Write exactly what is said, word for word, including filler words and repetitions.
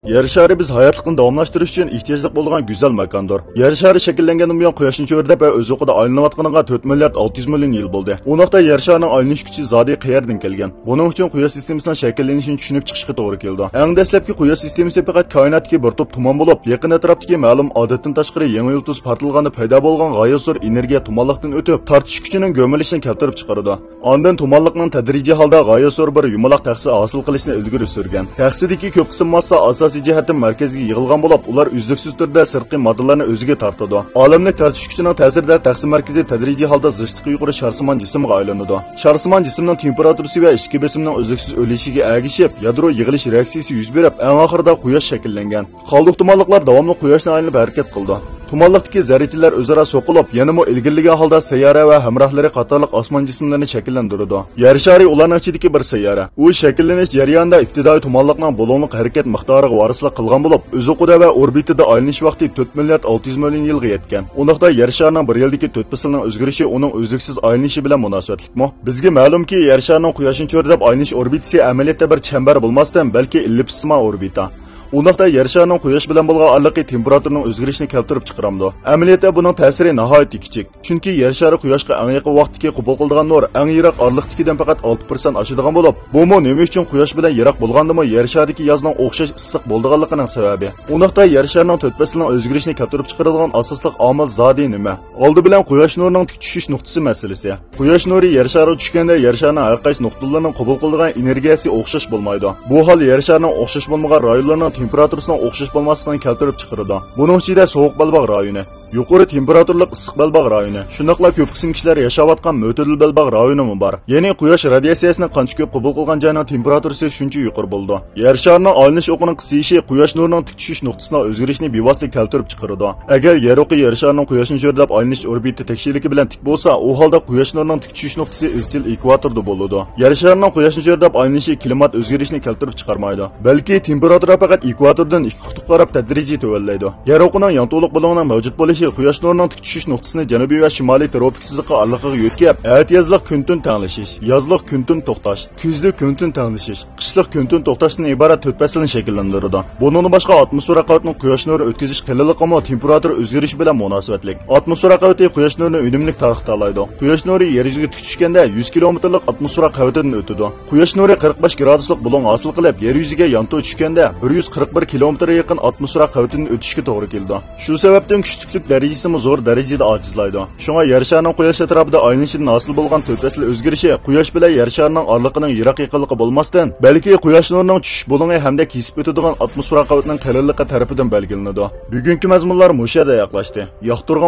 يەر شارى بىز ھاياتلىقنى داۋاملاشتۇرۇش ئۈچۈن ئېھتىياجلىق بولىدىغان گۈزەل ماكاندۇر. يەر شارى شەكىللەنگەندىن بۇيان قۇياشنى چۆرىدەپ ۋە ئۆز ئوقىدا ئايلىنىۋاتقىنىغا تۆت مىليارد ئالتە يۈز مىليون يىل بولدى. ئۇنداقتا يەر شارىنىڭ ئايلىنىش كۈچى زادى قەيەردىن كەلگەن؟ بۇنىڭ ئۈچۈن قۇياش سىستېمىسىنىڭ شەكىللىنىشىنى چۈشىنىپ چىقىشقا توغرا كېلىدۇ. ئەڭ دەسلەپكى قۇياش سىستېمىسى پەقەت كائىناتتىكى بىر توپ تۇمان بولۇپ، يېقىن ئەتراپتىكى مەلۇم ئادەتتىن تاشقىرى يېڭى يۇلتۇز پارتلىغاندا پەيدا بولغان غايەت زور ئېنېرگىيە تۇمانلىقتىن ئۆتۈپ، تارتىش كۈچىنىڭ گۆمۈرۈلۈشىنى كەلتۈرۈپ چىقىرىدۇ. ئاندىن تۇمانلىقنىڭ تەدرىجىي ھالدا غايەت زور بىر يۇمىلاق تەخسە ھاسىل قىلىشنى ئىلگىرى سۈرگەن. تەخسىدىكى كۆپ قىسىم ماسسا ئاساسىي جەھەتتىن مەركەزگە يىغىلغان بولۇپ، ئۇلار ئۈزلۈكسىز تۈردە سىرتقى ماددىلارنى ئۆزىگە تارتىدۇ. ئالەملىك تارتىش كۈچىنىڭ تەسىرىدە تەخسە مەركىزى تەدرىجىي ھالدا زىچلىقى يۇقىرى شارسىمان جىسىمغا ئايلىنىدۇ. شارسىمان جىسىمنىڭ تېمپېراتۇرىسى ۋە ئىچكى بېسىمنىڭ ئۈزلۈكسىز ئۆرلىشىگە ئەگىشىپ، يادرو يىغىلىش رېئاكسىيىسى يۈز بېرىپ، ئەڭ ئاخىرىدا قۇياش شەكىللەنگەن. قالدۇق تۇمانلىقلار داۋاملىق قۇياشنى ئايلىنىپ ھەرىكەت قىلىدۇ. تۇمانلىقتىكى زەررىچىلەر ئۆزئارا سوقۇلۇپ، يەنىمۇ ئىلگىرىلىگەن ھالدا سەييارە ۋە ھەمراھلىرى قاتارلىق ئاسمان جىسىملىرىنى شەكىللەندۈرىدۇ. يەر شارى ئۇلارنىڭ ئىچىدىكى بىر سەييارە. ئۇ شەكىللىنىش جەريانىدا ئىپتىدائىي تۇمانلىقنىڭ بۇلۇڭلۇق ھەرىكەت مىقدارىغا ۋارىسلىق قىلغان بولۇپ، ئۆز ئوقىدا ۋە ئوربىتىدا ئايلىنىش ۋاقتى تۆت مىليارد ئالتە يۈز مىليون يىلغا يەتكەن. ئۇنداقتا يەر شارىنىڭ بىر يىلدىكى تۆت پەسىلنىڭ ئۆزگىرىشى ئۇنىڭ ئۈزلۈكسىز ئايلىنىشى بىلەن مۇناسىۋەتلىكمۇ؟ بىزگە مەلۇمكى، يەر شارىنىڭ قۇياشنى چۆرىدەپ ئايلىنىش ئوربىتىسى ئەمەلىيەتتە بىر چەمبەر بولماستىن، بەلكى ئېللىپسسىمان ئوربىتا. ئۇنداقتا يەر شارىنىڭ قۇياش بىلەن بولغان ئارىلىقى تېمپېراتۇرىنىڭ ئۆزگىرىشىنى كەلتۈرۈپ چىقىرامدۇ؟ ئەمەلىيەتتە بۇنىڭ تەسىرى ناھايىتى كىچىك. چۈنكى يەر شارى قۇياشقا ئەڭ يېقىن ۋاقىتتىكى قوبۇل قىلىدىغان نۇر ئەڭ يىراق ئارىلىقتىكىدىن پەقەت ئالتە پىرسەنت ئاشىدىغان بولۇپ، بۇمۇ نېمە ئۈچۈن قۇياش بىلەن يىراق بولغاندىمۇ يەر شارىدىكى يازنىڭ ئوخشاش ئىسسىق بولىدىغانلىقىنىڭ سەۋەبى. ئۇنداقتا يەر شارىنىڭ تۆت پەسلىنىڭ ئۆزگىرىشىنى كەلتۈرۈپ چىقىرىدىغان ئاساسلىق ئامىل زادى نېمە؟ ئالدى بىلەن قۇياش نۇرىنىڭ تىك چۈشۈش نۇقتىسى مەسىلىسى. قۇياش نۇرى يەر شارىغا چۈشكەندە يەر شارىنىڭ ھەر قايسى نۇقتىلىرىنىڭ قوبۇل قىلىدىغان ئېنېرگىيەسى ئوخشاش بولمايدۇ. بۇ ھال يەر شارىنىڭ ئوخشاش بولمىغان رايونلىرىنىڭ تېمپېراتۇرىسىنىڭ ئوخشاش بولماسلىقىنى كەلتۈرۈپ چىقىرىدۇ. بۇنىڭ ئىچىدە سوغۇق بەلباغ رايونى، يۇقىرى تېمپېراتۇرىلىق ئىسسىق بەلباغ رايونى، شۇنداقلا كۆپ قىسىم كىشىلەر ياشاۋاتقان مۆتىدىل بەلباغ رايونىمۇ بار. يەنى قۇياش رادىياتسىيەسىنى قانچە كۆپ قوبۇل قىلغان جاينىڭ تېمپېراتۇرىسى شۇنچە يۇقىرى بولىدۇ. يەر شارىنىڭ ئايلىنىش ئوقىنىڭ قىسىيىشى قۇياش نۇرىنىڭ تىك چۈشۈش نۇقتىسىنىڭ ئۆزگىرىشىنى بىۋاسىتە كەلتۈرۈپ چىقىرىدۇ. ئەگەر يەر ئوقى يەر شارىنىڭ قۇياشنى چۆرىدەپ ئايلىنىش ئوربىتا تەكشىلىكى بىلەن تىك بولسا، ئۇ ھالدا قۇياش نۇرىنىڭ تىك چۈشۈش نۇقتىسى ئىزچىل ئېكۋاتوردا بولىدۇ. يەر شارىنىڭ قۇياشنى چۆرىدەپ ئايلىنىشى كىلىمات ئۆزگىرىشىنى كەلتۈرۈپ چىقارمايدۇ. بەلكى تېمپېراتۇرا پەقەت ئېكۋاتوردىن ئىككى قۇتۇپقا قاراپ تەدرىجىي تۆۋەنلەيدۇ. يەر ئوقىنىڭ يانتۇلۇق بۇلۇڭىنىڭ مەۋجۇت بولۇشى قۇياش نۇرىنىڭ تىك چۈشۈش نۇقتىسىنى جەنۇبىي ۋە شىمالىي تروپىك سىزىققا ئارىلىقىغا يۆتكەپ، ئەتىيازلىق كۈن تۈن تەڭلىشىش، يازلىق كۈن تۈن توختاش، كۈزلۈك كۈن تۈن تەڭلىشىش، قىشلىق كۈن تۈن توختاشتىن ئىبارەت تۆت پەسىلنى شەكىللەندۈرىدۇ. بۇنىڭدىن باشقا، ئاتموسفېرا قەۋىتىنىڭ قۇياش نۇرى ئۆتكۈزۈش قېلىنلىقىمۇ تېمپېراتۇرا ئۆزگىرىشى بىلەن مۇناسىۋەتلىك. ئاتموسفېرا قەۋىتى قۇياش نۇرىنى ئۈنۈملۈك تارقىتالايدۇ. قۇياش نۇرى يەر يۈزىگە تىك چۈشكەندە، يۈز كىلومېتىرلىق ئاتموسفېرا قەۋىتىدىن ئۆتىدۇ. قۇياش نۇرى قىرىق بەش گرادۇسلۇق بۇلۇڭ ھاسىل قىلىپ، يەر يۈزىگە يانتۇ چۈشكەندە، بىر يۈز قىرىق بىر كىلومېتىرغا يېقىن ئاتموسفېرا قەۋىتىدىن ئۆتۈشكە توغرا كېلىدۇ. شۇ سەۋەبتىن كۈچلۈكلۈك دەرىجىسىمۇ زور دەرىجىدە ئاجىزلايدۇ. شۇڭا يەر شارىنىڭ قۇياش ئەتراپىدا ئايلىنىشىدىن ھاسىل بولغان تۆت پەسىل ئۆزگىرىشى قۇياش بىلەن يەر شارىنىڭ ئارىلىقىنىڭ يىراق يېقىنلىقى بولماستىن، بەلكى قۇياش نۇرىنىڭ چۈشۈش بۇلۇڭى ھەمدە كېسىپ ئۆتىدىغان ئاتموسفېرا قەۋىتىنىڭ قېلىنلىقى تەرىپىدىن بەلگىلىنىدۇ. بۈگۈنكى مەزمۇنلار مۇشۇ يەردە ئاياغلاشتى. ياقتۇرغان